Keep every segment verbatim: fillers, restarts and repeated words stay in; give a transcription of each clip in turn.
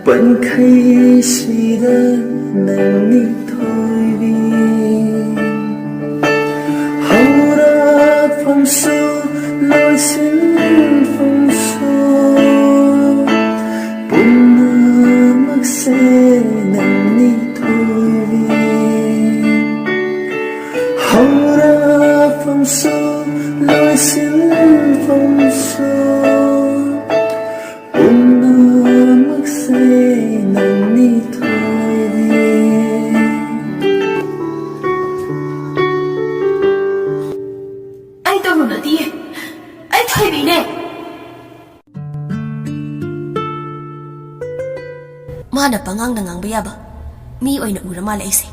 ꯄꯟꯈꯩꯁꯤꯗ ꯅꯪꯅꯤ ꯊꯣꯏꯕꯤ꯫ ꯍꯧꯔꯛꯐꯝꯁꯨ ꯂꯣꯏꯁꯤꯟꯐꯝꯁꯨ ꯄꯨꯝꯅꯃꯛꯁꯦ ꯅꯪꯅꯤ ꯊꯣꯏꯕꯤ꯫ ꯍꯧꯔꯛꯐꯝꯁꯨ ꯂꯣꯏꯁꯤꯟꯐꯝꯁꯨ ꯄꯨꯝꯅꯃꯛꯁꯦ ꯅꯪꯅꯤ ꯊꯣꯏꯕꯤ꯫ ꯑꯩ ꯇꯧꯔꯨ ꯅꯠꯇꯤꯌꯦ꯫ ꯑꯩ ꯊꯣꯏꯕꯤꯅꯦ꯫ ꯃꯥꯅ ꯄꯉꯥꯡꯗ ꯉꯥꯡꯕ ꯌꯥꯕ ꯃꯤ ꯑꯣꯏꯅ ꯎꯔ ꯃꯥꯜꯂꯦ ꯑꯩꯁꯦ꯫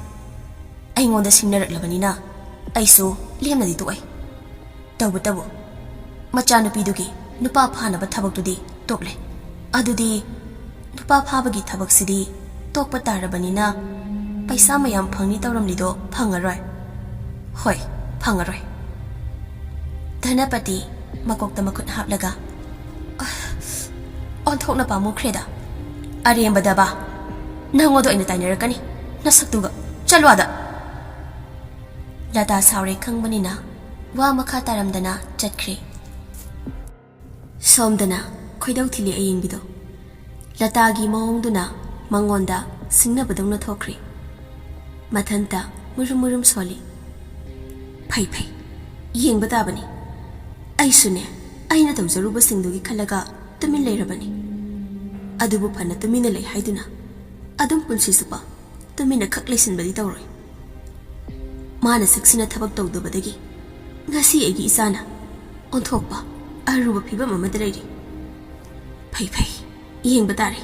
ꯑꯩꯉꯣꯟꯗ ꯁꯤꯡꯅꯔꯛꯂꯕꯅꯤꯅ ꯑꯩꯁꯨ ꯂꯦꯝꯅꯗꯤ ꯇꯣꯛꯑꯣꯏ꯫ ꯇꯧꯕꯇꯕꯨ ꯃꯆꯥꯅꯨꯄꯤꯗꯨꯒꯤ ꯅꯨꯄꯥ ꯐꯥꯅꯕ ꯊꯕꯛꯇꯨꯗꯤ ꯇꯣꯛꯂꯦ꯫ ꯑꯗꯨꯗꯤ ꯅꯨꯄꯥ ꯐꯥꯕꯒꯤ ꯊꯕꯛꯁꯤꯗꯤ ꯇꯣꯛꯄ ꯇꯥꯔꯕꯅꯤꯅ ꯄꯩꯁꯥ ꯃꯌꯥꯝ ꯐꯪꯅꯤ ꯇꯧꯔꯝꯂꯤꯗꯣ ꯐꯪꯉꯔꯣꯏ꯫ ꯍꯣꯏ, ꯐꯪꯉꯔꯣꯏ꯫ ꯙꯅꯄꯇꯤ ꯃꯀꯣꯛꯇ ꯃꯈꯨꯠ ꯍꯥꯞꯂꯒ, "ꯑ, ꯑꯣꯟꯊꯣꯛꯅ ꯄꯥꯝꯃꯨꯈ꯭ꯔꯦꯗ꯫ ꯑꯔꯦꯝꯕꯗꯕ ꯅꯪꯉꯣꯟꯗ ꯑꯣꯏꯅ ꯇꯥꯏꯅꯔꯛꯀꯅꯤ ꯅꯁꯛꯇꯨꯒ꯫ ꯆꯠꯂꯣ ꯑꯥꯗ!" ꯂꯇꯥ ꯁꯥꯎꯔꯦ ꯈꯪꯕꯅꯤꯅ ꯋꯥ ꯃꯈꯥ ꯇꯥꯔꯝꯗꯅ ꯆꯠꯈ꯭ꯔꯦ꯫ ꯁꯣꯝꯗꯅ ꯈꯣꯏꯗꯧ ꯊꯤꯜꯂꯤ ꯑꯌꯦꯡꯕꯤꯗꯣ꯫ ꯂꯇꯥꯒꯤ ꯃꯑꯣꯡꯗꯨꯅ ꯃꯉꯣꯟꯗ ꯁꯤꯡꯅꯕꯗꯧꯅ ꯊꯣꯛꯈ꯭ꯔꯦ꯫ ꯃꯊꯟꯇ ꯃꯨꯔꯨꯝ ꯃꯨꯔꯨꯝ ꯁꯣꯜꯂꯤ꯫ ꯐꯩ ꯐꯩ, ꯌꯦꯡꯕ ꯇꯥꯕꯅꯤ꯫ ꯑꯩꯁꯨꯅꯦ, ꯑꯩꯅ ꯇꯧꯖꯔꯨꯕꯁꯤꯡꯗꯨꯒꯤ ꯈꯜꯂꯒ ꯇꯨꯃꯤꯟ ꯂꯩꯔꯕꯅꯤ꯫ ꯑꯗꯨꯕꯨ ꯐꯅ ꯇꯨꯃꯤꯟꯅ ꯂꯩ ꯍꯥꯏꯗꯨꯅ ꯑꯗꯨꯝ ꯄꯨꯟꯁꯤ ꯆꯨꯞꯄ ꯇꯨꯃꯤꯟꯅ ꯈꯛ ꯂꯩꯁꯤꯟꯕꯗꯤ ꯇꯧꯔꯣꯏ꯫ ꯃꯥꯅ ꯁꯛꯁꯤꯅ ꯊꯕꯛ ꯇꯧꯗꯕꯗꯒꯤ ꯉꯁꯤ ꯑꯩꯒꯤ ꯏꯆꯥꯅ ꯑꯣꯟꯊꯣꯛꯄ ꯑꯔꯨꯕ ꯐꯤꯕꯝ ꯑꯃꯗ ꯂꯩꯔꯤ꯫ ꯐꯩ ꯐꯩ, ꯌꯦꯡꯕ ꯇꯥꯔꯦ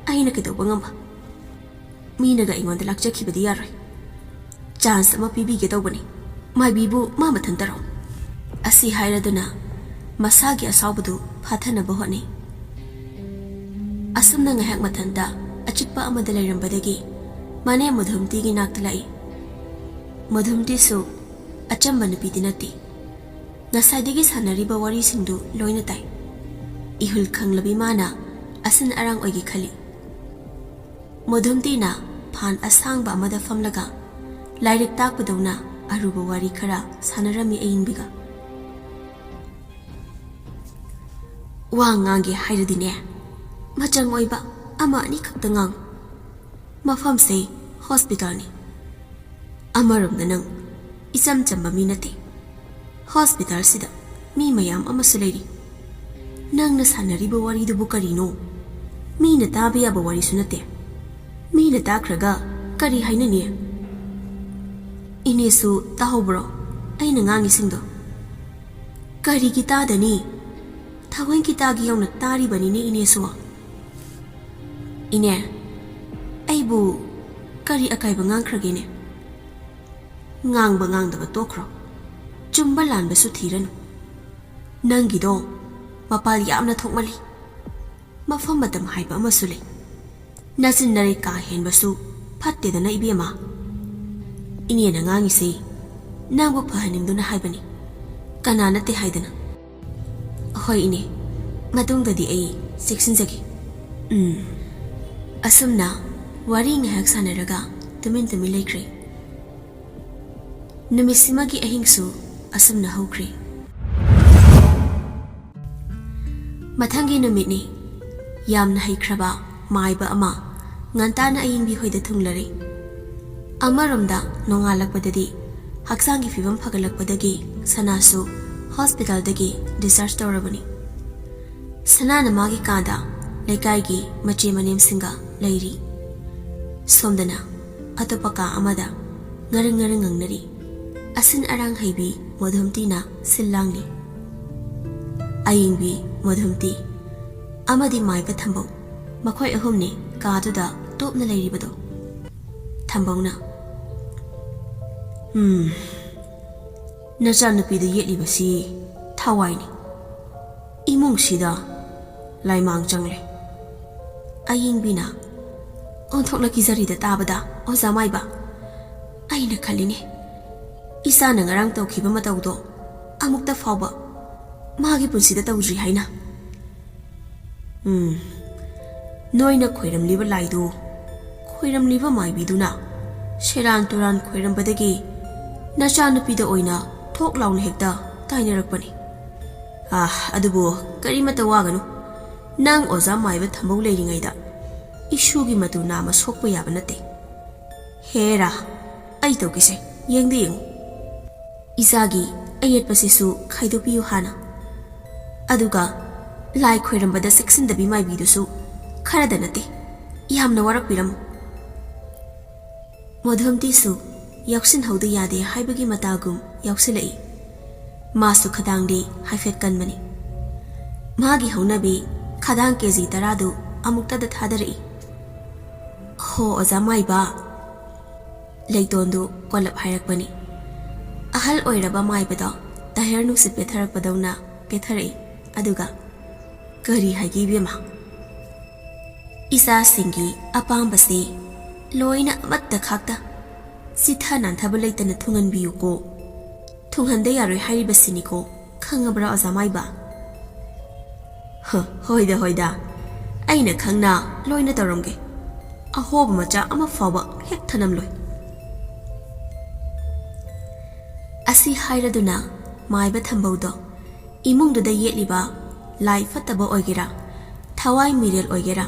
ꯑꯩꯅ ꯀꯩꯗꯧꯕ ꯉꯝꯕ꯫ ꯃꯤꯅꯒ ꯑꯩꯉꯣꯟꯗ ꯂꯥꯛꯆꯈꯤꯕꯗꯤ ꯌꯥꯔꯣꯏ꯫ ꯆꯥꯟꯁ ꯑꯃ ꯄꯤꯕꯤꯒꯦ ꯇꯧꯕꯅꯤ꯫ ꯃꯥꯏꯕꯤꯕꯨ ꯃꯥ ꯃꯊꯟꯇꯔꯣ? ꯑꯁꯤ ꯍꯥꯏꯔꯗꯨꯅ ꯃꯁꯥꯒꯤ ꯑꯁꯥꯎꯕꯗꯨ ꯐꯥꯊꯅꯕ ꯍꯣꯠꯅꯩ꯫ ꯑꯁꯨꯝꯅ ꯉꯥꯏꯍꯥꯛ ꯃꯊꯟꯇ ꯑꯆꯤꯛꯄ ꯑꯃꯗ ꯂꯩꯔꯝꯕꯗꯒꯤ ꯃꯅꯦ ꯃꯙꯨꯝꯇꯤꯒꯤ ꯅꯥꯛꯇ ꯂꯥꯛꯏ꯫ ꯃꯙꯨꯝꯇꯤꯁꯨ ꯑꯆꯝꯕ ꯅꯨꯄꯤꯗꯤ ꯅꯠꯇꯦ꯫ ꯉꯁꯥꯏꯗꯒꯤ ꯁꯥꯟꯅꯔꯤꯕ ꯋꯥꯔꯤꯁꯤꯡꯗꯨ ꯂꯣꯏꯅ ꯇꯥꯏ꯫ ꯏꯍꯨꯜ ꯈꯪꯂꯕꯤ ꯃꯥꯅ ꯑꯁꯤꯟ ꯑꯔꯥꯡ ꯑꯣꯏꯒꯦ ꯈꯜꯂꯤ꯫ ꯃꯣꯙꯨꯝꯇꯤꯅ ꯐꯥꯟ ꯑꯁꯥꯡꯕ ꯑꯃꯗ ꯐꯝꯂꯒ ꯂꯥꯏꯔꯤꯛ ꯇꯥꯛꯄꯗꯧꯅ ꯑꯔꯨꯕ ꯋꯥꯔꯤ ꯈꯔ ꯁꯥꯟꯅꯔꯝꯃꯤ ꯑꯌꯤꯡꯕꯤꯒ꯫ "ꯋꯥ ꯉꯥꯡꯒꯦ ꯍꯥꯏꯔꯗꯤꯅꯦ, ꯃꯆꯪ ꯑꯣꯏꯕ ꯑꯃ ꯑꯅꯤꯈꯛꯇ ꯉꯥꯡꯉꯨ꯫ ꯃꯐꯝꯁꯦ ꯍꯣꯁꯄꯤꯇꯥꯜꯅꯤ꯫ ꯑꯃꯔꯣꯝꯗ ꯅꯪ ꯏꯆꯝ ꯆꯝꯕ ꯃꯤ ꯅꯠꯇꯦ꯫ ꯍꯣꯁꯄꯤꯇꯥꯜꯁꯤꯗ ꯃꯤ ꯃꯌꯥꯝ ꯑꯃꯁꯨ ꯂꯩꯔꯤ꯫ ꯅꯪꯅ ꯁꯥꯟꯅꯔꯤꯕ ꯋꯥꯔꯤꯗꯨꯕꯨ ꯀꯔꯤꯅꯣ? ꯃꯤꯅ ꯇꯥꯕ ꯌꯥꯕ ꯋꯥꯔꯤꯁꯨ ꯅꯠꯇꯦ꯫ ꯃꯤꯅ ꯇꯥꯈ꯭ꯔꯒ ꯀꯔꯤ ꯍꯥꯏꯅꯅꯤ?" "ꯏꯅꯦꯁꯨ ꯇꯥꯍꯧꯕ꯭ꯔꯣ ꯑꯩꯅ ꯉꯥꯡꯉꯤꯁꯤꯡꯗꯣ?" "ꯀꯔꯤꯒꯤ ꯇꯥꯗꯅꯤ? ꯊꯑꯣꯏꯀꯤ ꯇꯥꯒꯦ ꯌꯧꯅ ꯇꯥꯔꯤꯕꯅꯤꯅꯦ ꯏꯅꯦꯁꯨ꯫" "ꯏꯅꯦ, ꯑꯩꯕꯨ ꯀꯔꯤ ꯑꯀꯥꯏꯕ ꯉꯥꯡꯈ꯭ꯔꯒꯦꯅꯦ?" "ꯉꯥꯡꯕ ꯉꯥꯡꯗꯕ ꯇꯣꯛꯈ꯭ꯔꯣ꯫ ꯆꯨꯝꯕ ꯂꯥꯟꯕꯁꯨ ꯊꯤꯔꯅꯨ꯫ ꯅꯪꯒꯤꯗꯣ ꯃꯄꯥꯜ ꯌꯥꯝꯅ ꯊꯣꯛꯃꯜꯂꯤ꯫ ꯃꯐꯝ ꯃꯇꯝ ꯍꯥꯏꯕ ꯑꯃꯁꯨ ꯂꯩ꯫ ꯅꯆꯤꯟ ꯅꯔꯩ ꯀꯥ ꯍꯦꯟꯕꯁꯨ ꯐꯠꯇꯦꯗꯅ ꯏꯕꯦꯝꯃ꯫ ꯏꯅꯦꯅ ꯉꯥꯡꯉꯤꯁꯦ ꯅꯪꯕꯨ ꯐꯍꯟꯅꯤꯡꯗꯨꯅ ꯍꯥꯏꯕꯅꯤ, ꯀꯅꯥ ꯅꯠꯇꯦ ꯍꯥꯏꯗꯅ꯫" "ꯍꯣꯏ ꯏꯅꯦ, ꯃꯇꯨꯡꯗꯗꯤ ꯑꯩ ꯆꯦꯛꯁꯤꯟꯖꯒꯦ꯫" ꯎꯝ꯫ ꯑꯁꯨꯝꯅ ꯋꯥꯔꯤ ꯉꯥꯏꯍꯥꯛ ꯁꯥꯟꯅꯔꯒ ꯇꯨꯃꯤꯟ ꯇꯨꯃꯤꯟ ꯂꯩꯈ꯭ꯔꯦ꯫ ꯅꯨꯃꯤꯠꯁꯤꯃꯒꯤ ꯑꯍꯤꯡꯁꯨ ꯑꯁꯨꯝꯅ ꯍꯧꯈ꯭ꯔꯦ꯫ ꯃꯊꯪꯒꯤ ꯅꯨꯃꯤꯠꯅꯤ꯫ ꯌꯥꯝꯅ ꯍꯩꯈ꯭ꯔꯕ ꯃꯥꯏꯕ ꯑꯃ ꯉꯟꯇꯥꯅ ꯑꯌꯤꯡꯕꯤ ꯍꯣꯏꯗ ꯊꯨꯡꯂꯔꯦ꯫ ꯑꯃꯔꯣꯝꯗ ꯅꯣꯡꯉꯥꯜꯂꯛꯄꯗꯗꯤ ꯍꯛꯆꯥꯡꯒꯤ ꯐꯤꯕꯝ ꯐꯒꯠꯂꯛꯄꯗꯒꯤ ꯁꯅꯥꯁꯨ ꯍꯣꯁꯄꯤꯇꯥꯜꯗꯒꯤ ꯗꯤꯁꯆꯥꯔꯖ ꯇꯧꯔꯕꯅꯤ꯫ ꯁꯅꯥꯅ ꯃꯥꯒꯤ ꯀꯥꯗ ꯂꯩꯀꯥꯏꯒꯤ ꯃꯆꯦ ꯃꯅꯦꯝꯁꯤꯡꯒ ꯂꯩꯔꯤ꯫ ꯁꯣꯝꯗꯅ ꯑꯇꯣꯞꯄ ꯀꯥ ꯑꯃꯗ ꯉꯔꯪ ꯉꯔꯪ ꯉꯪꯅꯔꯤ꯫ ꯑꯁꯤꯟ ꯑꯔꯥꯡ ꯍꯩꯕꯤ ꯃꯣꯙꯨꯝꯇꯤꯅ ꯁꯤꯜ ꯂꯥꯡꯂꯤ꯫ ꯑꯌꯤꯡꯕꯤ, ꯃꯣꯙꯨꯝꯇꯤ ꯑꯃꯗꯤ ꯃꯥꯏꯕ ꯊꯝꯕꯧ, ꯃꯈꯣꯏ ꯑꯍꯨꯝꯅꯤ ꯀꯥꯗꯨꯗ ꯇꯣꯞꯅ ꯂꯩꯔꯤꯕꯗꯣ꯫ ꯊꯝꯕꯧꯅ, "ꯎꯝ, ꯅꯆꯥꯅꯨꯄꯤꯗ ꯌꯦꯠꯂꯤꯕꯁꯤ ꯊꯋꯥꯏꯅꯤ꯫ ꯏꯃꯨꯡꯁꯤꯗ ꯂꯥꯏꯃꯥꯡ ꯆꯪꯂꯦ꯫" ꯑꯌꯤꯡꯕꯤꯅ, "ꯑꯣꯟꯊꯣꯛꯅ ꯀꯤꯖꯔꯤꯗ ꯇꯥꯕꯗ, ꯑꯣꯖꯥ ꯃꯥꯏꯕ꯫ ꯑꯩꯅ ꯈꯜꯂꯤꯅꯦ, ꯏꯆꯥꯅ ꯉꯔꯥꯡ ꯇꯧꯈꯤꯕ ꯃꯇꯧꯗꯣ ꯑꯃꯨꯛꯇ ꯐꯥꯎꯕ ꯃꯥꯒꯤ ꯄꯨꯟꯁꯤꯗ ꯇꯧꯗ꯭ꯔꯤ ꯍꯥꯏꯅ꯫" "ꯎꯝ, ꯅꯣꯏꯅ ꯈꯣꯏꯔꯝꯂꯤꯕ ꯂꯥꯏꯗꯨ ꯈꯣꯏꯔꯝꯂꯤꯕ ꯃꯥꯏꯕꯤꯗꯨꯅ ꯁꯦꯔꯥꯟ ꯇꯨꯔꯥꯟ ꯈꯣꯏꯔꯝꯕꯗꯒꯤ ꯅꯆꯥꯅꯨꯄꯤꯗ ꯑꯣꯏꯅ ꯊꯣꯛ ꯂꯥꯎꯅ ꯍꯦꯛꯇ ꯇꯥꯏꯅꯔꯛꯄꯅꯤ꯫ "ꯑꯥ, ꯑꯗꯨꯕꯨ ꯀꯔꯤꯃꯠꯇ ꯋꯥꯒꯅꯨ꯫ ꯅꯪ ꯑꯣꯖꯥ ꯃꯥꯏꯕ ꯊꯝꯕꯧ ꯂꯩꯔꯤꯉꯩꯗ ꯏꯁꯨꯒꯤ ꯃꯇꯨ ꯅꯥꯝꯃ ꯁꯣꯛꯄ ꯌꯥꯕ ꯅꯠꯇꯦ꯫ ꯍꯦꯔꯥ, ꯑꯩ ꯇꯧꯒꯦꯁꯦ, ꯌꯦꯡꯗ ꯌꯦꯡꯉꯨ꯫" ꯏꯆꯥꯒꯤ ꯑꯌꯦꯠꯄꯁꯤꯁꯨ ꯈꯥꯏꯗꯣꯛꯄꯤꯌꯨ ꯍꯥꯟꯅ꯫ ꯑꯗꯨꯒ ꯂꯥꯏ ꯈꯣꯏꯔꯝꯕꯗ ꯆꯦꯛꯁꯤꯟꯗꯕꯤ ꯃꯥꯏꯕꯤꯗꯨꯁꯨ ꯈꯔꯗ ꯅꯠꯇꯦ, ꯌꯥꯝꯅ ꯋꯥꯔꯛꯄꯤꯔꯝꯃꯨ꯫ ꯃꯣꯙꯨꯝꯇꯤꯁꯨ ꯌꯥꯎꯁꯤꯟꯍꯧꯗ ꯌꯥꯗꯦ ꯍꯥꯏꯕꯒꯤ ꯃꯇꯥꯒꯨꯝ ꯌꯥꯎꯁꯤꯜꯂꯛꯏ꯫ ꯃꯥꯁꯨ ꯈꯗꯥꯡꯗꯤ ꯍꯥꯏꯐꯦꯠ ꯀꯟꯕꯅꯤ꯫ ꯃꯥꯒꯤ ꯍꯧꯅꯕꯤ ꯈꯗꯥꯡ ꯀꯦ ꯖꯤ ꯇꯔꯥꯗꯨ ꯑꯃꯨꯛꯇꯗ ꯊꯥꯗꯔꯛꯏ꯫ "ꯍꯣ, ꯑꯣꯖꯥ ꯃꯥꯏꯕ꯫" ꯂꯩꯇꯣꯟꯗꯨ ꯀꯣꯜꯂꯞ ꯍꯥꯏꯔꯛꯄꯅꯤ꯫ ꯑꯍꯜ ꯑꯣꯏꯔꯕ ꯃꯥꯏꯕꯗꯣ ꯇꯥꯌꯔ ꯅꯨꯡꯁꯤꯠ ꯄꯦꯊꯔꯛꯄꯗꯧꯅ ꯄꯦꯊꯔꯛꯏ꯫ ꯑꯗꯨꯒ, "ꯀꯔꯤ ꯍꯥꯏꯒꯦ ꯏꯕꯦꯝꯃ?" "ꯏꯆꯥꯁꯤꯡꯒꯤ ꯑꯄꯥꯝꯕꯁꯤ ꯂꯣꯏꯅ ꯑꯃꯠꯇ ꯈꯥꯛꯇ ꯆꯤꯊ ꯅꯥꯟꯊꯕ ꯂꯩꯇꯅ ꯊꯨꯡꯍꯟꯕꯤꯌꯨꯀꯣ꯫ ꯊꯨꯡꯍꯟꯗ ꯌꯥꯔꯣꯏ ꯍꯥꯏꯔꯤꯕꯁꯤꯅꯤꯀꯣ, ꯈꯪꯉꯕ꯭ꯔꯥ ꯑꯣꯖꯥ ꯃꯥꯏꯕ?" "ꯍ, ꯍꯣꯏꯗ, ꯍꯣꯏꯗ, ꯑꯩꯅ ꯈꯪꯅ ꯂꯣꯏꯅ ꯇꯧꯔꯝꯒꯦ꯫ ꯑꯍꯣꯕ ꯃꯆꯥ ꯑꯃ ꯐꯥꯎꯕ ꯍꯦꯛ ꯊꯅꯝꯂꯣꯏ꯫" ꯑꯁꯤ ꯍꯥꯏꯔꯗꯨꯅ ꯃꯥꯏꯕ ꯊꯝꯕꯧꯗꯣ ꯏꯃꯨꯡꯗꯨꯗ ꯌꯦꯠꯂꯤꯕ ꯂꯥꯏ ꯐꯠꯇꯕ ꯑꯣꯏꯒꯦꯔꯥ, ꯊꯋꯥꯏ ꯃꯤꯔꯦꯜ ꯑꯣꯏꯒꯦꯔꯥ,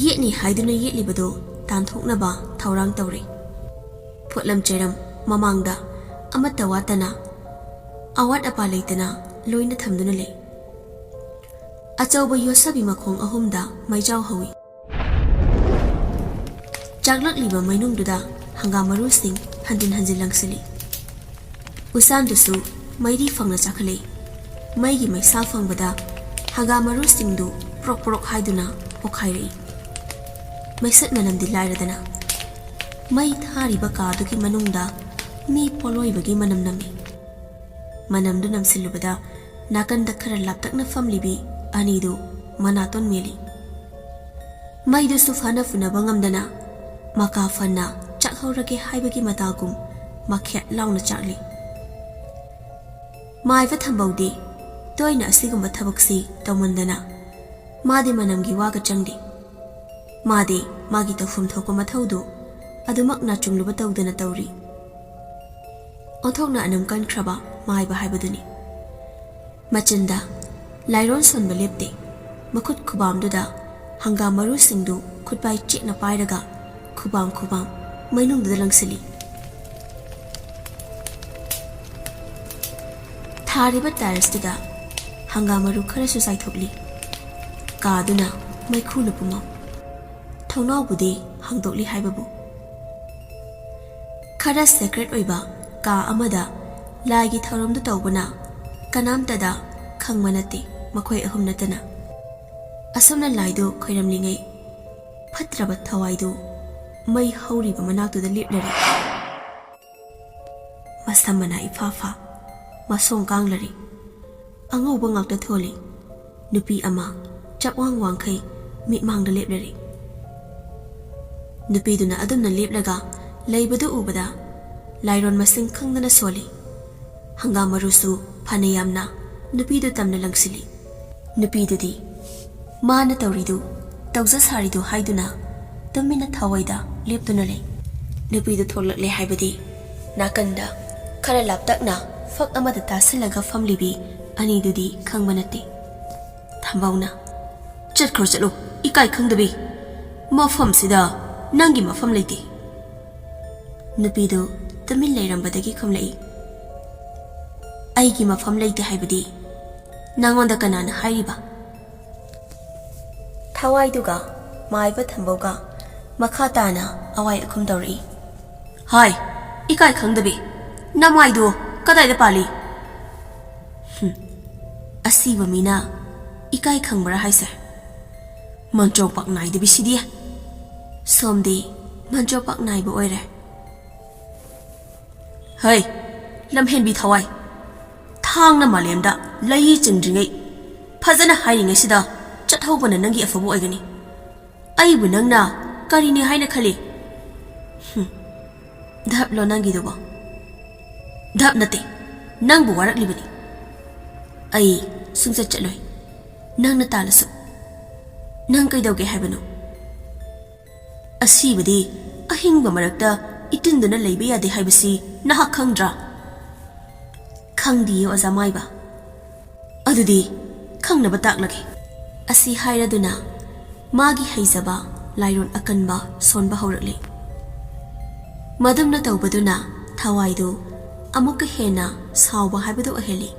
ꯌꯦꯠꯅꯤ ꯍꯥꯏꯗꯨꯅ ꯌꯦꯠꯂꯤꯕꯗꯨ ꯇꯥꯟꯊꯣꯛꯅꯕ ꯊꯧꯔꯥꯡ ꯇꯧꯔꯦ꯫ ꯄꯣꯠꯂꯝ ꯆꯩꯔꯝ ꯃꯃꯥꯡꯗ ꯑꯃꯠꯇ ꯋꯥꯠꯇꯅ, ꯑꯋꯥꯠ ꯑꯄꯥ ꯂꯩꯇꯅ ꯂꯣꯏꯅ ꯊꯝꯗꯨꯅ ꯂꯩ꯫ ꯑꯆꯧꯕ ꯌꯣꯠꯁꯥꯕꯤ ꯃꯈꯣꯡ ꯑꯍꯨꯝꯗ ꯃꯩꯖꯥꯎ ꯍꯧꯏ꯫ ꯆꯥꯛꯂꯛꯂꯤꯕ ꯃꯩꯅꯨꯡꯗꯨꯗ ꯍꯪꯒꯥꯝ ꯃꯔꯨꯁꯤꯡ ꯍꯟꯖꯤꯟ ꯍꯟꯖꯤꯟ ꯂꯪꯁꯤꯜꯂꯤ꯫ ꯎꯆꯥꯟꯗꯨꯁꯨ ꯃꯩꯔꯤ ꯐꯪꯅ ꯆꯥꯈꯠꯂꯛꯏ꯫ ꯃꯩꯒꯤ ꯃꯩꯁꯥ ꯐꯪꯕꯗ ꯍꯪꯒꯥꯝ ꯃꯔꯨꯁꯤꯡꯗꯨ ꯄ꯭ꯔꯣꯛ ꯄ꯭ꯔꯣꯛ ꯍꯥꯏꯗꯨꯅ ꯄꯣꯈꯥꯏꯔꯛꯏ꯫ ꯃꯩꯁꯠ ꯃꯅꯝꯗꯤ ꯂꯥꯏꯔꯗꯅ, ꯃꯩ ꯊꯥꯔꯤꯕ ꯀꯥꯗꯨꯒꯤ ꯃꯅꯨꯡꯗ ꯃꯤ ꯄꯣꯂꯣꯏꯕꯒꯤ ꯃꯅꯝ ꯅꯝꯃꯤ꯫ ꯃꯅꯝꯗꯨ ꯅꯝꯁꯤꯜꯂꯨꯕꯗ ꯅꯥꯀꯟꯗ ꯈꯔ ꯂꯥꯞꯇꯛꯅ ꯐꯝꯂꯤꯕꯤ ꯑꯅꯤꯗꯨ ꯃꯅꯥꯇꯣꯟ ꯃꯦꯜꯂꯤ꯫ ꯃꯩꯗꯨꯁꯨ ꯐꯅ ꯐꯨꯅꯕ ꯉꯝꯗꯅ ꯃꯀꯥ ꯐꯅ ꯆꯥꯛꯍꯧꯔꯒꯦ ꯍꯥꯏꯕꯒꯤ ꯃꯇꯥꯒꯨꯝ ꯃꯈꯦꯠ ꯂꯥꯎꯅ ꯆꯥꯛꯂꯤ꯫ ꯃꯥꯏꯕ ꯊꯝꯕꯧꯗꯤ ꯇꯣꯏꯅ ꯑꯁꯤꯒꯨꯝꯕ ꯊꯕꯛꯁꯤ ꯇꯧꯃꯟꯗꯅ ꯃꯥꯗꯤ ꯃꯅꯝꯒꯤ ꯋꯥꯒ ꯆꯪꯗꯦ꯫ ꯃꯥꯗꯤ ꯃꯥꯒꯤ ꯇꯧꯐꯝ ꯊꯣꯛꯄ ꯃꯊꯧꯗꯨ ꯑꯗꯨꯃꯛ ꯅꯥꯆꯨꯡꯂꯨꯕ ꯇꯧꯗꯅ ꯇꯧꯔꯤ꯫ ꯑꯣꯟꯊꯣꯛꯅ ꯑꯅꯝ ꯀꯟꯈ꯭ꯔꯕ ꯃꯥꯏꯕ ꯍꯥꯏꯕꯗꯨꯅꯤ꯫ ꯃꯆꯤꯟꯗ ꯂꯥꯏꯔꯣꯟ ꯁꯣꯟꯕ ꯂꯦꯞꯇꯦ꯫ ꯃꯈꯨꯠ ꯈꯨꯕꯥꯝꯗꯨꯗ ꯍꯪꯒꯥꯝ ꯃꯔꯨꯁꯤꯡꯗꯨ ꯈꯨꯠꯄꯥꯏ ꯆꯦꯠꯅ ꯄꯥꯏꯔꯒ ꯈꯨꯕꯥꯝ ꯈꯨꯕꯥꯝ ꯃꯩꯅꯨꯡꯗꯨꯗ ꯂꯪꯁꯤꯜꯂꯤ꯫ ꯊꯥꯔꯤꯕ ꯇꯥꯏꯜꯁꯇꯨꯗ ꯍꯪꯒꯥꯝ ꯃꯔꯨ ꯈꯔꯁꯨ ꯆꯥꯏꯊꯣꯛꯂꯤ꯫ ꯀꯥꯗꯨꯅ ꯃꯩꯈꯨꯅ ꯄꯨꯝꯃꯝ꯫ ꯊꯣꯡꯅꯥꯎꯕꯨꯗꯤ ꯍꯥꯡꯗꯣꯛꯂꯤ ꯍꯥꯏꯕꯕꯨ꯫ ꯈꯔ ꯁꯦꯀ꯭ꯔꯦꯠ ꯑꯣꯏꯕ ꯀꯥ ꯑꯃꯗ ꯂꯥꯏꯒꯤ ꯊꯧꯔꯝꯗꯨ ꯇꯧꯕꯅ ꯀꯅꯥꯝꯇꯗ ꯈꯪꯕ ꯅꯠꯇꯦ, ꯃꯈꯣꯏ ꯑꯍꯨꯝ ꯅꯠꯇꯅ꯫ ꯑꯁꯨꯝꯅ ꯂꯥꯏꯗꯨ ꯈꯣꯏꯔꯝꯂꯤꯉꯩ ꯐꯠꯇ꯭ꯔꯕ ꯊꯋꯥꯏꯗꯨ ꯃꯩ ꯍꯧꯔꯤꯕ ꯃꯅꯥꯛꯇꯨꯗ ꯂꯦꯞꯂꯔꯦ꯫ ꯃꯁꯝ ꯃꯅꯥ ꯏꯐꯥ ꯐꯥ, ꯃꯁꯣꯡ ꯀꯥꯡꯂꯔꯦ꯫ ꯑꯉꯧꯕ ꯉꯥꯛꯇ ꯊꯣꯜꯂꯤ꯫ ꯅꯨꯄꯤ ꯑꯃ ꯆꯞꯋꯥꯡ ꯋꯥꯡꯈꯩ ꯃꯤꯠꯃꯥꯡꯗ ꯂꯦꯞꯂꯔꯦ꯫ ꯅꯨꯄꯤꯗꯨꯅ ꯑꯗꯨꯝꯅ ꯂꯦꯞꯂꯒ ꯂꯩꯕꯗꯨ ꯎꯕꯗ ꯂꯥꯏꯔꯣꯟ ꯃꯁꯤꯡ ꯈꯪꯗꯅ ꯁꯣꯜꯂꯤ꯫ ꯍꯪꯒꯥꯝ ꯃꯔꯨꯁꯨ ꯐꯅ ꯌꯥꯝꯅ ꯅꯨꯄꯤꯗꯨ ꯇꯝꯅ ꯂꯪꯁꯤꯜꯂꯤ꯫ ꯅꯨꯄꯤꯗꯨꯗꯤ ꯃꯥꯅ ꯇꯧꯔꯤꯗꯨ, ꯇꯧꯖ ꯁꯥꯔꯤꯗꯨ ꯍꯥꯏꯗꯨꯅ ꯇꯨꯃꯤꯟꯅ ꯊꯋꯥꯏꯗ ꯂꯦꯞꯇꯨꯅ ꯂꯩ꯫ ꯅꯨꯄꯤꯗꯨ ꯊꯣꯛꯂꯛꯂꯦ ꯍꯥꯏꯕꯗꯤ ꯅꯥꯀꯟꯗ ꯈꯔ ꯂꯥꯞꯇꯛꯅ ꯐꯛ ꯑꯃꯗ ꯇꯥꯁꯤꯜꯂꯒ ꯐꯝꯂꯤꯕꯤ ꯑꯅꯤꯗꯨꯗꯤ ꯈꯪꯕ ꯅꯠꯇꯦ꯫ ꯊꯝꯕꯧꯅ, "ꯆꯠꯈ꯭ꯔꯣ, ꯆꯠꯂꯣ, ꯏꯀꯥꯏ ꯈꯪꯗꯕꯤ꯫ ꯃꯐꯝꯁꯤꯗ ꯅꯪꯒꯤ ꯃꯐꯝ ꯂꯩꯇꯦ꯫" ꯅꯨꯄꯤꯗꯨ ꯇꯨꯃꯤꯟ ꯂꯩꯔꯝꯕꯗꯒꯤ ꯈꯨꯝꯂꯛꯏ, "ꯑꯩꯒꯤ ꯃꯐꯝ ꯂꯩꯇꯦ ꯍꯥꯏꯕꯗꯤ ꯅꯉꯣꯟꯗ ꯀꯅꯥꯅ ꯍꯥꯏꯔꯤꯕ?" ꯊꯋꯥꯏꯗꯨꯒ ꯃꯥꯏꯕ ꯊꯝꯕꯧꯒ ꯃꯈꯥ ꯇꯥꯅ ꯑꯋꯥꯏ ꯑꯈꯨꯝ ꯇꯧꯔꯛꯏ꯫ "ꯍꯥꯏ, ꯏꯀꯥꯏ ꯈꯪꯗꯕꯤ, ꯅꯃꯥꯏꯗꯨ ꯀꯗꯥꯏꯗ ꯄꯥꯜꯂꯤ?" "ꯍꯨꯝ, ꯑꯁꯤꯕ ꯃꯤꯅ ꯏꯀꯥꯏ ꯈꯪꯕ꯭ꯔꯥ ꯍꯥꯏꯁꯦ? ꯃꯟꯇ꯭ꯔꯣꯄꯥꯛ ꯅꯥꯏꯗꯕꯤꯁꯤꯗꯤ꯫ ꯁꯣꯝꯗꯤ ꯃꯟꯇ꯭ꯔꯣꯄꯥꯛ ꯅꯥꯏꯕ ꯑꯣꯏꯔꯦ꯫" "ꯍꯩ, ꯂꯝꯍꯦꯟꯕꯤ ꯊꯋꯥꯏ, ꯊꯥꯡꯅ ꯃꯥꯂꯦꯝꯗ ꯂꯩ ꯆꯤꯡꯗ꯭ꯔꯤꯉꯩ ꯐꯖꯅ ꯍꯥꯏꯔꯤꯉꯩꯁꯤꯗ ꯆꯠꯍꯧꯕꯅ ꯅꯪꯒꯤ ꯑꯐꯕ ꯑꯣꯏꯒꯅꯤ꯫ ꯑꯩꯕꯨ ꯅꯪꯅ ꯀꯔꯤꯅꯤ ꯍꯥꯏꯅ ꯈꯜꯂꯤ? ꯍꯨꯝ, ꯙꯞꯂꯣ ꯅꯪꯒꯤꯗꯨꯕꯣ?" "ꯙꯞ ꯅꯠꯇꯦ, ꯅꯪꯕꯨ ꯋꯥꯔꯛꯂꯤꯕꯅꯤ꯫ ꯑꯩ ꯁꯨꯡꯆꯠ ꯆꯠꯂꯣꯏ, ꯅꯪꯅ ꯇꯥꯜꯂꯁꯨ꯫ ꯅꯪ ꯀꯩꯗꯧꯒꯦ ꯍꯥꯏꯕꯅꯣ?" ꯑꯁꯤꯕꯗꯤ ꯑꯍꯤꯡꯕ ꯃꯔꯛꯇ ꯏꯇꯤꯟꯗꯨꯅ ꯂꯩꯕ ꯌꯥꯗꯦ ꯍꯥꯏꯕꯁꯤ ꯅꯍꯥꯛ ꯈꯪꯗ꯭ꯔꯥ? ꯈꯪꯗꯤꯌꯦ, ꯑꯣꯖꯥ ꯃꯥꯏꯕ꯫ ꯑꯗꯨꯗꯤ ꯈꯪꯅꯕ ꯇꯥꯛꯂꯒꯦ꯫ ꯑꯁꯤ ꯍꯥꯏꯔꯗꯨꯅ ꯃꯥꯒꯤ ꯍꯩꯖꯕ ꯂꯥꯏꯔꯣꯟ ꯑꯀꯟꯕ ꯁꯣꯟꯕ ꯍꯧꯔꯛꯂꯤ꯫ ꯃꯗꯨꯝꯅ ꯇꯧꯕꯗꯨꯅ ꯊꯋꯥꯏꯗꯨ ꯑꯃꯨꯛꯀ ꯍꯦꯟꯅ ꯁꯥꯎꯕ ꯍꯥꯏꯕꯗꯨ ꯑꯣꯏꯍꯜꯂꯤ꯫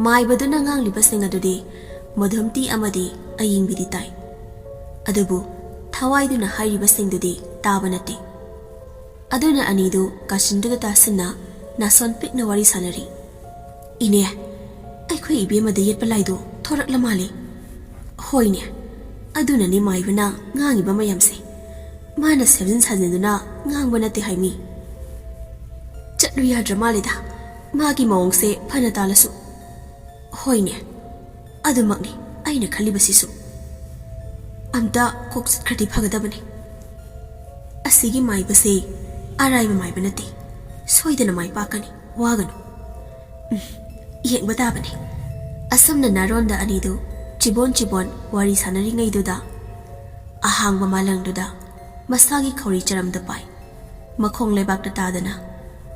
ꯃꯥꯏꯕꯗꯨꯅ ꯉꯥꯡꯂꯤꯕꯁꯤꯡ ꯑꯗꯨꯗꯤ ꯃꯙꯨꯝꯇꯤ ꯑꯃꯗꯤ ꯑꯌꯤꯡꯕꯤꯗꯤ ꯇꯥꯏ, ꯑꯗꯨꯕꯨ ꯊꯋꯥꯏꯗꯨꯅ ꯍꯥꯏꯔꯤꯕꯁꯤꯡꯗꯨꯗꯤ ꯇꯥꯕ ꯅꯠꯇꯦ꯫ ꯑꯗꯨꯅ ꯑꯅꯤꯗꯨ ꯀꯥꯆꯤꯟꯗꯨꯗ ꯇꯥꯁꯤꯟꯅ ꯅꯥꯁꯣꯟ ꯄꯤꯛꯅ ꯋꯥꯔꯤ ꯁꯥꯟꯅꯔꯤ꯫ "ꯏꯅꯦ, ꯑꯩꯈꯣꯏ ꯏꯕꯦꯝꯃꯗ ꯌꯦꯠꯄ ꯂꯥꯏꯗꯨ ꯊꯣꯔꯛꯂ ꯃꯥꯜꯂꯦ꯫" "ꯍꯣꯏꯅꯦ, ꯑꯗꯨꯅꯅꯤ ꯃꯥꯏꯕꯅ ꯉꯥꯡꯉꯤꯕ ꯃꯌꯥꯝꯁꯦ꯫ ꯃꯥꯅ ꯁꯦꯝꯖꯤꯟ ꯁꯥꯖꯤꯟꯗꯨꯅ ꯉꯥꯡꯕ ꯅꯠꯇꯦ ꯍꯥꯏꯃꯤ꯫ ꯆꯠꯂꯨ ꯌꯥꯗ꯭ꯔ ꯃꯥꯜꯂꯦꯗ, ꯃꯥꯒꯤ ꯃꯑꯣꯡꯁꯦ ꯐꯅ ꯇꯥꯜꯂꯁꯨ꯫" "ꯍꯣꯏꯅꯦ, ꯑꯗꯨꯃꯛꯅꯤ ꯑꯩꯅ ꯈꯜꯂꯤꯕꯁꯤꯁꯨ꯫ ꯑꯝꯇ ꯀꯣꯛ ꯆꯠꯈ꯭ꯔꯗꯤ ꯐꯒꯗꯕꯅꯤ꯫ ꯑꯁꯤꯒꯤ ꯃꯥꯏꯕꯁꯦ ꯑꯔꯥꯏꯕ ꯃꯥꯏꯕ ꯅꯠꯇꯦ, ꯁꯣꯏꯗꯅ ꯃꯥꯏ ꯄꯥꯛꯀꯅꯤ, ꯋꯥꯒꯅꯨ꯫ ꯎꯝ, ꯌꯦꯡꯕ ꯇꯥꯕꯅꯤ꯫" ꯑꯁꯨꯝꯅ ꯅꯥꯔꯣꯟꯗ ꯑꯅꯤꯗꯨ ꯆꯤꯕꯣꯟ ꯆꯤꯕꯣꯟ ꯋꯥꯔꯤ ꯁꯥꯟꯅꯔꯤꯉꯩꯗꯨꯗ, ꯑꯍꯥꯡꯕ ꯃꯥꯂꯪꯗꯨꯗ ꯃꯁꯥꯒꯤ ꯈꯧꯔꯤ ꯆꯔꯝꯗ ꯄꯥꯏ, ꯃꯈꯣꯡ ꯂꯩꯕꯥꯛꯇ ꯇꯥꯗꯅ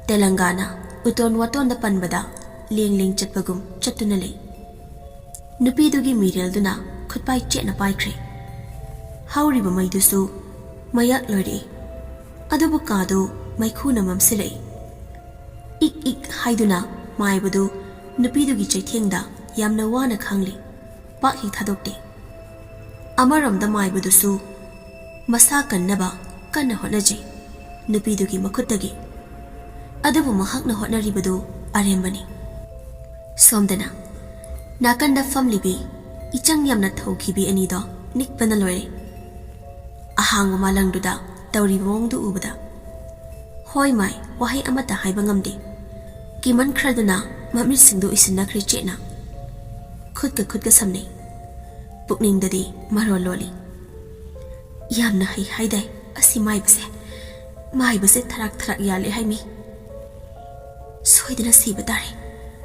ꯇꯦꯂꯪꯒꯥꯅ ꯎꯇꯣꯟ ꯋꯥꯇꯣꯟꯗ ꯄꯟꯕꯗ ꯂꯦꯡ ꯂꯦꯡ ꯆꯠꯄꯒꯨꯝ ꯆꯠꯇꯨꯅ ꯂꯩ꯫ ꯅꯨꯄꯤꯗꯨꯒꯤ ꯃꯤꯔꯦꯜꯗꯨꯅ ꯈꯨꯠꯄꯥꯏ ꯆꯦꯠꯅ ꯄꯥꯏꯈ꯭ꯔꯦ꯫ ꯍꯧꯔꯤꯕ ꯃꯩꯗꯨꯁꯨ ꯃꯌꯥꯛ ꯂꯣꯏꯔꯛꯏ, ꯑꯗꯨꯕꯨ ꯀꯥꯗꯨ ꯃꯩꯈꯨꯅ ꯃꯝꯁꯤꯜꯂꯛꯏ꯫ ꯏꯛ ꯏꯛ ꯍꯥꯏꯗꯨꯅ ꯃꯥꯏꯕꯗꯨ ꯅꯨꯄꯤꯗꯨꯒꯤ ꯆꯩꯊꯦꯡꯗ ꯌꯥꯝꯅ ꯋꯥꯅ ꯈꯥꯡꯂꯤ, ꯄꯥꯛ ꯍꯦꯛ ꯊꯥꯗꯣꯛꯇꯦ꯫ ꯑꯃꯔꯣꯝꯗ ꯃꯥꯏꯕꯗꯨꯁꯨ ꯃꯁꯥ ꯀꯟꯅꯕ ꯀꯟꯅ ꯍꯣꯠꯅꯖꯩ ꯅꯨꯄꯤꯗꯨꯒꯤ ꯃꯈꯨꯠꯇꯒꯤ꯫ ꯑꯗꯨꯕꯨ ꯃꯍꯥꯛꯅ ꯍꯣꯠꯅꯔꯤꯕꯗꯨ ꯑꯔꯦꯝꯕꯅꯤ꯫ ꯁꯣꯝꯗꯅ ꯅꯥꯀꯟꯗ ꯐꯝꯂꯤꯕꯤ ꯏꯆꯪ ꯌꯥꯝꯅ ꯊꯧꯈꯤꯕꯤ ꯑꯅꯤꯗꯣ ꯅꯤꯛꯄꯅ ꯂꯣꯏꯔꯦ꯫ ꯑꯍꯥꯡꯕ ꯃꯥꯂꯪꯗꯨꯗ ꯇꯧꯔꯤꯕ ꯃꯑꯣꯡꯗꯨ ꯎꯕꯗ꯫ ꯍꯣꯏ ꯃꯥꯏ, ꯋꯥꯍꯩ ꯑꯃꯠꯇ ꯍꯥꯏꯕ ꯉꯝꯗꯦ꯫ ꯀꯤꯃꯟꯈ꯭ꯔꯗꯨꯅ ꯃꯃꯤꯠꯁꯤꯡꯗꯨ ꯎꯏꯁꯤꯟꯅꯈ꯭ꯔꯦ ꯆꯦꯠꯅ꯫ ꯈꯨꯠꯀ ꯈꯨꯠꯀ ꯁꯝꯅꯩ꯫ ꯄꯨꯛꯅꯤꯡꯗꯗꯤ ꯃꯔꯣꯜ ꯂꯣꯜꯂꯤ꯫ "ꯌꯥꯝꯅ ꯍꯩ ꯍꯥꯏꯗꯥꯏ ꯑꯁꯤ ꯃꯥꯏꯕꯁꯦ꯫ ꯃꯥꯏꯕꯁꯦ ꯊꯔꯥꯛ ꯊꯔꯥꯛ ꯌꯥꯜꯂꯦ ꯍꯥꯏꯃꯤ꯫ ꯁꯣꯏꯗꯅ ꯁꯤꯕ ꯇꯥꯔꯦ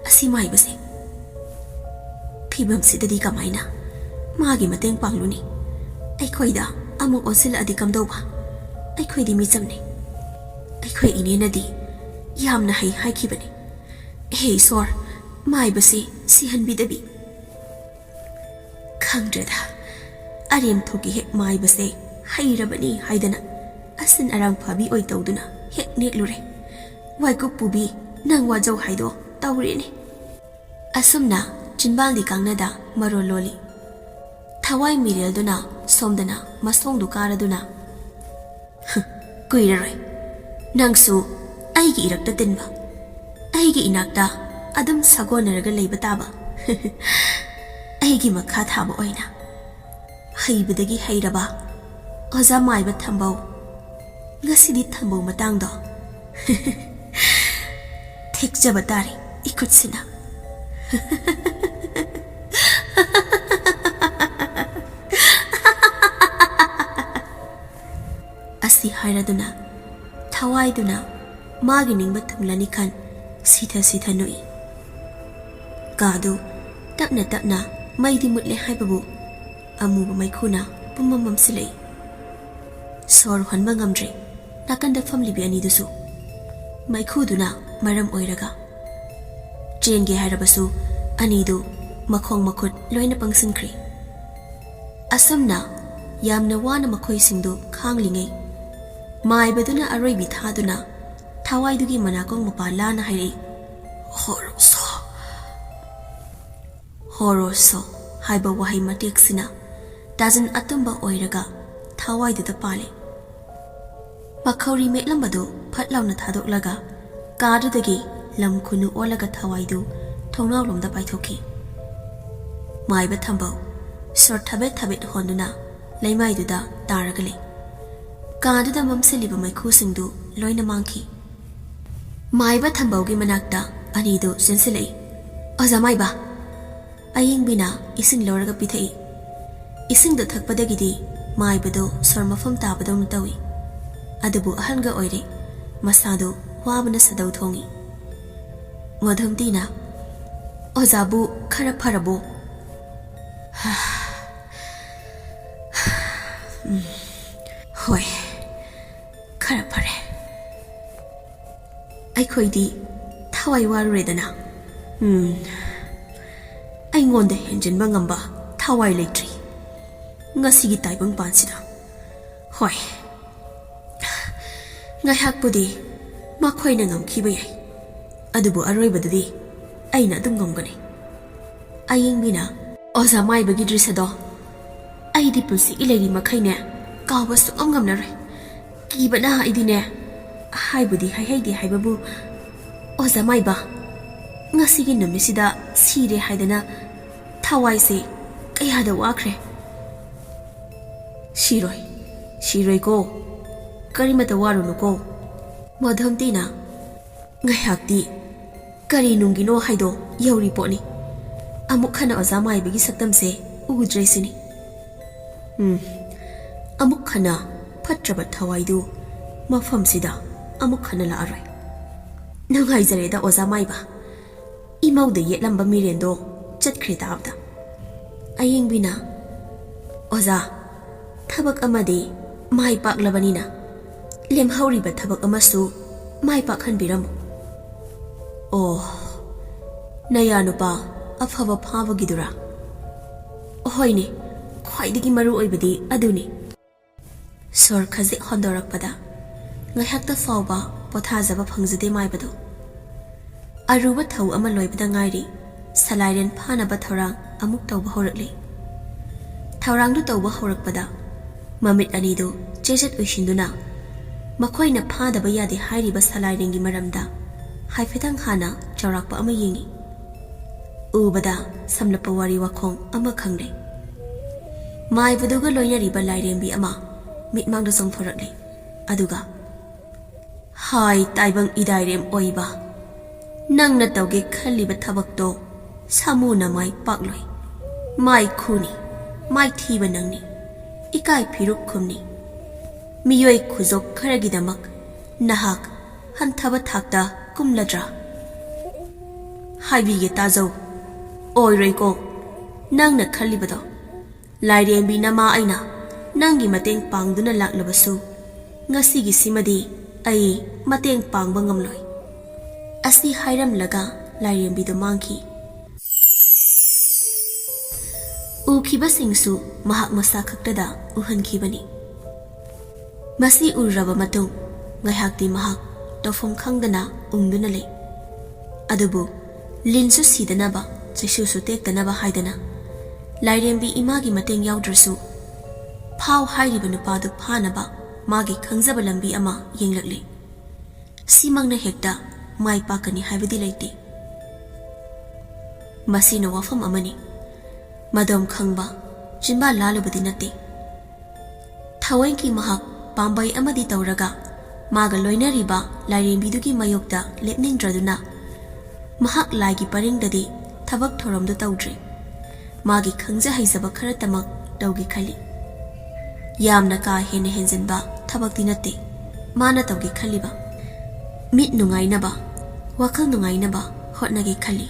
ꯑꯁꯤ ꯃꯥꯏꯕꯁꯦ꯫ ꯐꯤꯕꯝꯁꯤꯗꯗꯤ ꯀꯃꯥꯏꯅ ꯃꯥꯒꯤ ꯃꯇꯦꯡ ꯄꯥꯡꯂꯨꯅꯤ? ꯑꯩꯈꯣꯏꯗ ꯑꯃꯨꯛ ꯑꯣꯟꯁꯤꯜꯂꯛꯑꯗꯤ ꯀꯝꯗꯧꯕ? ꯑꯩꯈꯣꯏꯗꯤ ꯃꯤꯆꯝꯅꯤ꯫ ꯑꯩꯈꯣꯏ ꯏꯅꯦꯅꯗꯤ ꯌꯥꯝꯅ ꯍꯩ ꯍꯥꯏꯈꯤꯕꯅꯤ꯫ ꯍꯦ ꯏꯁꯣꯔ, ꯃꯥꯏꯕꯁꯤ ꯁꯤꯍꯟꯕꯤꯗꯕꯤ꯫ ꯈꯪꯗ꯭ꯔꯦꯗ, ꯑꯔꯦꯝꯊꯣꯛꯀꯤ ꯍꯦꯛ ꯃꯥꯏꯕꯁꯦ ꯍꯩꯔꯕꯅꯤ ꯍꯥꯏꯗꯅ ꯑꯁꯤꯟ ꯑꯔꯥꯡ ꯐꯥꯕꯤ ꯑꯣꯏ ꯇꯧꯗꯨꯅ ꯍꯦꯛ ꯅꯦꯛꯂꯨꯔꯦ꯫ ꯋꯥꯏꯀꯨꯞ ꯄꯨꯕꯤ, ꯅꯪ ꯋꯥꯖꯧ ꯍꯥꯏꯗꯣ ꯇꯧꯔꯦꯅꯦ꯫ ꯑꯁꯨꯝꯅ ꯆꯤꯟꯕꯥꯜꯗꯤ ꯀꯥꯡꯅꯗ ꯃꯔꯣꯜ ꯂꯣꯜꯂꯤ꯫ ꯊꯋꯥꯏ ꯃꯤꯔꯦꯜꯗꯨꯅ ꯁꯣꯝꯗꯅ ꯃꯁꯣꯡꯗꯨ ꯀꯥꯔꯗꯨꯅ, "ꯀꯨꯏꯔꯔꯣꯏ ꯅꯪꯁꯨ ꯑꯩꯒꯤ ꯏꯔꯛꯇ ꯇꯤꯟꯕ, ꯑꯩꯒꯤ ꯏꯅꯥꯛꯇ ꯑꯗꯨꯝ ꯁꯥꯒꯣꯟꯅꯔꯒ ꯂꯩꯕ ꯇꯥꯕ꯫ ꯑꯩꯒꯤ ꯃꯈꯥ ꯊꯥꯕ ꯑꯣꯏꯅ ꯍꯩꯕꯗꯒꯤ ꯍꯩꯔꯕ ꯑꯣꯖꯥ ꯃꯥꯏꯕ ꯊꯝꯕꯧ꯫ ꯉꯁꯤꯗꯤ ꯊꯝꯕꯧ ꯃꯇꯥꯡꯗꯣ ꯊꯦꯛꯆꯕ ꯇꯥꯔꯦ ꯏꯈꯨꯠꯁꯤꯅ"꯫ ꯑꯁꯤ ꯍꯥꯏꯔꯗꯨꯅ ꯊꯋꯥꯏꯗꯨꯅ ꯃꯥꯒꯤ ꯅꯤꯡꯕ ꯊꯨꯡꯂꯅꯤ ꯈꯟ ꯁꯤꯊ ꯁꯤꯊ ꯅꯣꯛꯏ꯫ ꯀꯥꯗꯨ ꯇꯞꯅ ꯇꯞꯅ ꯃꯩꯗꯤ ꯃꯨꯠꯂꯦ ꯍꯥꯏꯕꯕꯨ ꯑꯃꯨꯕ ꯃꯩꯈꯨꯅ ꯄꯨꯝꯃꯝ ꯃꯝꯁꯤꯜꯂꯛꯏ꯫ ꯁꯣꯔ ꯍꯣꯟꯕ ꯉꯝꯗ꯭ꯔꯦ ꯅꯥꯀꯟꯗ ꯐꯝꯂꯤꯕꯤ ꯑꯅꯤꯗꯨꯁꯨ꯫ ꯃꯩꯈꯨꯗꯨꯅ ꯃꯔꯝ ꯑꯣꯏꯔꯒ ꯆꯦꯟꯒꯦ ꯍꯥꯏꯔꯕꯁꯨ ꯑꯅꯤꯗꯨ ꯃꯈꯣꯡ ꯃꯈꯨꯠ ꯂꯣꯏꯅ ꯄꯪꯁꯤꯟꯈ꯭ꯔꯦ꯫ ꯑꯁꯨꯝꯅ ꯌꯥꯝꯅ ꯋꯥꯅ ꯃꯈꯣꯏꯁꯤꯡꯗꯨ ꯈꯥꯡꯂꯤꯉꯩ, ꯃꯥꯏꯕꯗꯨꯅ ꯑꯔꯣꯏꯕꯤ ꯊꯥꯗꯨꯅ ꯊꯋꯥꯏꯗꯨꯒꯤ ꯃꯅꯥꯀꯣꯡ ꯃꯄꯥ ꯂꯥꯅ ꯍꯥꯏꯔꯛꯏ, "ꯍꯣꯔꯣꯁꯣ"꯫ ꯍꯣꯔꯣꯁꯣ ꯍꯥꯏꯕ ꯋꯥꯍꯩ ꯃꯇꯦꯛꯁꯤꯅ ꯇꯥꯖꯟ ꯑꯇꯨꯝꯕ ꯑꯣꯏꯔꯒ ꯊꯋꯥꯏꯗꯨꯗ ꯄꯥꯜꯂꯦ꯫ ꯃꯈꯧꯔꯤ ꯃꯦꯠꯂꯝꯕꯗꯨ ꯐꯠ ꯂꯥꯎꯅ ꯊꯥꯗꯣꯛꯂꯒ ꯀꯥꯗꯨꯗꯒꯤ ꯂꯝ ꯈꯨꯅꯨ ꯑꯣꯜꯂꯒ ꯊꯋꯥꯏꯗꯨ ꯊꯣꯡꯅꯥꯎꯂꯣꯝꯗ ꯄꯥꯏꯊꯣꯛꯈꯤ꯫ ꯃꯥꯏꯕ ꯊꯝꯕꯧ ꯁꯣꯔ ꯊꯕꯦꯠ ꯊꯕꯦꯠ ꯍꯣꯟꯗꯨꯅ ꯂꯩꯃꯥꯏꯗꯨꯗ ꯇꯥꯔꯒ ꯂꯩ꯫ ꯀꯥꯗꯨꯗ ꯃꯝꯁꯤꯜꯂꯤꯕ ꯃꯩꯈꯨꯁꯤꯡꯗꯨ ꯂꯣꯏꯅ ꯃꯥꯡꯈꯤ꯫ ꯃꯥꯏꯕ ꯊꯝꯕꯧꯒꯤ ꯃꯅꯥꯛꯇ ꯑꯅꯤꯗꯨ ꯆꯦꯟꯁꯤꯜꯂꯛꯏ꯫ "ꯑꯣꯖꯥ ꯃꯥꯏꯕ!" ꯑꯌꯤꯡꯕꯤꯅ ꯏꯁꯤꯡ ꯂꯧꯔꯒ ꯄꯤꯊꯛꯏ꯫ ꯏꯁꯤꯡꯗꯨ ꯊꯛꯄꯗꯒꯤꯗꯤ ꯃꯥꯏꯕꯗꯨ ꯁꯣꯔ ꯃꯐꯝ ꯇꯥꯕꯗꯧꯅ ꯇꯧꯏ꯫ ꯑꯗꯨꯕꯨ ꯑꯍꯜꯒ ꯑꯣꯏꯔꯦ, ꯃꯁꯥꯗꯨ ꯋꯥꯕꯅ ꯁꯥꯗꯧ ꯊꯣꯡꯏ꯫ ꯃꯣꯙꯨꯝꯇꯤꯅ, "ꯑꯣꯖꯥꯕꯨ ꯈꯔ ꯐꯔꯕꯣ?" ꯍꯣꯏ, ꯈꯔ ꯐꯔꯦ꯫ ꯑꯩꯈꯣꯏꯗꯤ ꯊꯋꯥꯏ ꯋꯥꯔꯨꯔꯦꯗꯅ꯫ ꯎꯝ, ꯑꯩꯉꯣꯟꯗ ꯍꯦꯟꯖꯤꯟꯕ ꯉꯝꯕ ꯊꯋꯥꯏ ꯂꯩꯇ꯭ꯔꯤ ꯉꯁꯤꯒꯤ ꯇꯥꯏꯕꯪ ꯄꯥꯟꯁꯤꯗ꯫ ꯍꯣꯏ, ꯉꯥꯏꯍꯥꯛꯄꯨꯗꯤ ꯃꯈꯣꯏꯅ ꯉꯝꯈꯤꯕ ꯌꯥꯏ, ꯑꯗꯨꯕꯨ ꯑꯔꯣꯏꯕꯗꯗꯤ ꯑꯩꯅ ꯑꯗꯨꯝ ꯉꯝꯒꯅꯤ꯫ ꯑꯌꯦꯡꯕꯤꯅ, "ꯑꯣꯖꯥ ꯃꯥꯏꯕꯒꯤ ꯗ꯭ꯔꯤꯁ ꯑꯗꯣ ꯑꯩꯗꯤ ꯄꯨꯟꯁꯤꯒꯤ ꯂꯩꯔꯤ ꯃꯈꯩꯅꯦ ꯀꯥꯎꯕ ꯁꯨꯡꯉꯝ ꯉꯝꯂꯔꯣꯏ꯫ ꯀꯤꯕꯅ ꯑꯩꯗꯤꯅꯦ ꯍꯥꯏꯕꯨꯗꯤ ꯍꯥꯏꯍꯩꯗꯦ ꯍꯥꯏꯕꯕꯨ, ꯑꯣꯖꯥ ꯃꯥꯏꯕ, ꯉꯁꯤꯒꯤ ꯅꯨꯃꯤꯠꯁꯤꯗ ꯁꯤꯔꯦ ꯍꯥꯏꯗꯅ ꯊꯋꯥꯏꯁꯦ ꯀꯌꯥꯗ ꯋꯥꯈ꯭ꯔꯦ꯫" "ꯁꯤꯔꯣꯏ, ꯁꯤꯔꯣꯏꯀꯣ, ꯀꯔꯤꯃꯇ ꯋꯥꯔꯨꯅꯨꯀꯣ꯫" ꯃꯣꯗꯣꯝꯇꯤꯅ, "ꯉꯥꯏꯍꯥꯛꯇꯤ ꯀꯔꯤ ꯅꯨꯡꯒꯤꯅꯣ ꯍꯥꯏꯗꯣ ꯌꯧꯔꯤ ꯄꯣꯠꯅꯤ꯫ ꯑꯃꯨꯛ ꯍꯟꯅ ꯑꯣꯖꯥ ꯃꯥꯏꯕꯒꯤ ꯁꯛꯇꯝꯁꯦ ꯎꯗ꯭ꯔꯦ ꯁꯤꯅꯤ꯫ ꯎꯝ, ꯑꯃꯨꯛ ꯍꯟꯅ ꯐꯠꯇ꯭ꯔꯕ ꯊꯋꯥꯏꯗꯨ ꯃꯐꯝꯁꯤꯗ ꯑꯃꯨꯛ ꯍꯟꯅ ꯂꯥꯛꯑꯔꯣꯏ꯫ ꯅꯨꯡꯉꯥꯏꯖꯔꯦꯗ ꯑꯣꯖꯥ ꯃꯥꯏꯕ, ꯏꯃꯧꯗ ꯌꯦꯠꯂꯝꯕ ꯃꯤꯔꯦꯟꯗꯣ ꯆꯠꯈ꯭ꯔꯦ ꯇꯥꯕꯗ꯫" ꯑꯌꯦꯡꯕꯤꯅ, "ꯑꯣꯖꯥ, ꯊꯕꯛ ꯑꯃꯗꯤ ꯃꯥꯏ ꯄꯥꯛꯂꯕꯅꯤꯅ ꯂꯦꯝꯍꯧꯔꯤꯕ ꯊꯕꯛ ꯑꯃꯁꯨ ꯃꯥꯏ ꯄꯥꯛꯍꯟꯕꯤꯔꯝꯃꯨ꯫" "ꯑꯣ, ꯅꯌꯥ ꯅꯨꯄꯥ ꯑꯐꯕ ꯐꯥꯕꯒꯤꯗꯨꯔꯥ?" "ꯍꯣꯏꯅꯦ, ꯈ꯭ꯋꯥꯏꯗꯒꯤ ꯃꯔꯨ ꯑꯣꯏꯕꯗꯤ ꯑꯗꯨꯅꯤ꯫" ꯁꯣꯔ ꯈꯖꯤꯛ ꯍꯣꯟꯗꯣꯔꯛꯄꯗ ꯉꯥꯏꯍꯥꯛꯇ ꯐꯥꯎꯕ ꯄꯣꯊꯥꯖꯕ ꯐꯪꯖꯗꯦ ꯃꯥꯏꯕꯗꯨ꯫ ꯑꯔꯨꯕ ꯊꯧ ꯑꯃ ꯂꯣꯏꯕꯗ ꯉꯥꯏꯔꯤ ꯁꯂꯥꯏꯔꯦꯟ ꯐꯥꯅꯕ ꯊꯧꯔꯥꯡ ꯑꯃꯨꯛ ꯇꯧꯕ ꯍꯧꯔꯛꯂꯤ꯫ ꯊꯧꯔꯥꯡꯗꯨ ꯇꯧꯕ ꯍꯧꯔꯛꯄꯗ ꯃꯃꯤꯠ ꯑꯅꯤꯗꯨ ꯆꯦꯖꯠ ꯎꯏꯁꯤꯟꯗꯨꯅ ꯃꯈꯣꯏꯅ ꯐꯥꯗꯕ ꯌꯥꯗꯦ ꯍꯥꯏꯔꯤꯕ ꯁꯂꯥꯏꯔꯦꯟꯒꯤ ꯃꯔꯝꯗ ꯍꯥꯏꯐꯦꯠꯇꯪ ꯍꯥꯟꯅ ꯆꯥꯎꯔꯥꯛꯄ ꯑꯃ ꯌꯦꯡꯉꯤ꯫ ꯎꯕꯗ ꯁꯝꯂꯞꯄ ꯋꯥꯔꯤ ꯋꯥꯈꯣꯡ ꯑꯃ ꯈꯪꯂꯦ꯫ ꯃꯥꯏꯕꯗꯨꯒ ꯂꯣꯏꯅꯔꯤꯕ ꯂꯥꯏꯔꯦꯝꯕꯤ ꯑꯃ ꯃꯤꯠꯃꯥꯡꯗ ꯆꯣꯡꯊꯣꯔꯛꯂꯦ꯫ ꯑꯗꯨꯒ, "ꯍꯥꯏ ꯇꯥꯏꯕꯪ ꯏꯗꯥꯏꯔꯦꯝ ꯑꯣꯏꯕ, ꯅꯪꯅ ꯇꯧꯒꯦ ꯈꯜꯂꯤꯕ ꯊꯕꯛꯇꯣ ꯁꯥꯃꯨꯅ ꯃꯥꯏ ꯄꯥꯛꯂꯣꯏ꯫ ꯃꯥꯏ ꯈꯨꯅꯤ, ꯃꯥꯏꯊꯤꯕ ꯅꯪꯅꯤ, ꯏꯀꯥꯏ ꯐꯤꯔꯨꯛ ꯈꯨꯝꯅꯤ꯫ ꯃꯤꯑꯣꯏ ꯈꯨꯖꯣꯛ ꯈꯔꯒꯤꯗꯃꯛ ꯅꯍꯥꯛ ꯍꯟꯊꯕ ꯊꯥꯛꯇ ꯀꯨꯝꯂꯗ꯭ꯔꯥ? ꯍꯥꯏꯕꯤꯒꯦ ꯇꯥꯖꯧ, ꯑꯣꯏꯔꯣꯏꯀꯣ ꯅꯪꯅ ꯈꯜꯂꯤꯕꯗꯣ꯫ ꯂꯥꯏꯔꯦꯝꯕꯤ ꯅꯃꯥ ꯑꯩꯅ ꯅꯪꯒꯤ ꯃꯇꯦꯡ ꯄꯥꯡꯗꯨꯅ ꯂꯥꯛꯂꯕꯁꯨ, ꯉꯁꯤꯒꯤꯁꯤꯃꯗꯤ ꯑꯩ ꯃꯇꯦꯡ ꯄꯥꯡꯕ ꯉꯝꯂꯣꯏ꯫ ꯑꯁꯤ ꯍꯥꯏꯔꯝꯂꯒ ꯂꯥꯏꯔꯦꯝꯕꯤꯗꯨ ꯃꯥꯡꯈꯤ꯫ ꯎꯈꯤꯕꯁꯤꯡꯁꯨ ꯃꯍꯥꯛ ꯃꯁꯥ ꯈꯛꯇꯗ ꯎꯍꯟꯈꯤꯕꯅꯤ꯫ ꯃꯁꯤ ꯎꯔꯕ ꯃꯇꯨꯡ ꯉꯥꯏꯍꯥꯛꯇꯤ ꯃꯍꯥꯛ ꯇꯧꯐꯝ ꯈꯪꯗꯅ ꯎꯪꯗꯨꯅ ꯂꯩ꯫ ꯑꯗꯨꯕꯨ ꯂꯤꯟꯁꯨ ꯁꯤꯗꯅꯕ, ꯆꯩꯁꯨꯁꯨ ꯇꯦꯛꯇꯅꯕ ꯍꯥꯏꯗꯅ ꯂꯥꯏꯔꯦꯝꯕꯤ ꯏꯃꯥꯒꯤ ꯃꯇꯦꯡ ꯌꯥꯎꯗ꯭ꯔꯁꯨ ꯐꯥꯎ ꯍꯥꯏꯔꯤꯕ ꯅꯨꯄꯥꯗꯨ ꯐꯥꯅꯕ ꯃꯥꯒꯤ ꯈꯪꯖꯕ ꯂꯝꯕꯤ ꯑꯃ ꯌꯦꯡꯂꯛꯂꯤ꯫ ꯁꯤꯃꯛꯅ ꯍꯦꯛꯇ ꯃꯥꯏ ꯄꯥꯛꯀꯅꯤ ꯍꯥꯏꯕꯗꯤ ꯂꯩꯇꯦ꯫ ꯃꯁꯤꯅ ꯋꯥꯐꯝ ꯑꯃꯅꯤ꯫ ꯃꯗꯣꯝ ꯈꯪꯕ, ꯆꯤꯟꯕꯥ ꯂꯥꯜꯂꯨꯕꯗꯤ ꯅꯠꯇꯦ꯫ ꯊꯋꯣꯏꯒꯤ ꯃꯍꯥꯛ ꯄꯥꯝꯕꯩ ꯑꯃꯗꯤ ꯇꯧꯔꯒ ꯃꯥꯒ ꯂꯣꯏꯅꯔꯤꯕ ꯂꯥꯏꯔꯦꯝꯕꯤꯗꯨꯒꯤ ꯃꯥꯌꯣꯛꯇ ꯂꯦꯞꯅꯤꯡꯗ꯭ꯔꯗꯨꯅ ꯃꯍꯥꯛ ꯂꯥꯏꯒꯤ ꯄꯔꯤꯡꯗꯗꯤ ꯊꯕꯛ ꯊꯧꯔꯝꯗꯨ ꯇꯧꯗ꯭ꯔꯤ꯫ ꯃꯥꯒꯤ ꯈꯪꯖ ꯍꯩꯖꯕ ꯈꯔꯇꯃꯛ ꯇꯧꯒꯦ ꯈꯜꯂꯤ꯫ ꯌꯥꯝꯅ ꯀꯥ ꯍꯦꯟꯅ ꯍꯦꯟꯖꯤꯟꯕ ꯊꯕꯛꯇꯤ ꯅꯠꯇꯦ ꯃꯥꯅ ꯇꯧꯒꯦ ꯈꯜꯂꯤꯕ꯫ ꯃꯤꯠ ꯅꯨꯡꯉꯥꯏꯅꯕ, ꯋꯥꯈꯜ ꯅꯨꯡꯉꯥꯏꯅꯕ ꯍꯣꯠꯅꯒꯦ ꯈꯜꯂꯤ꯫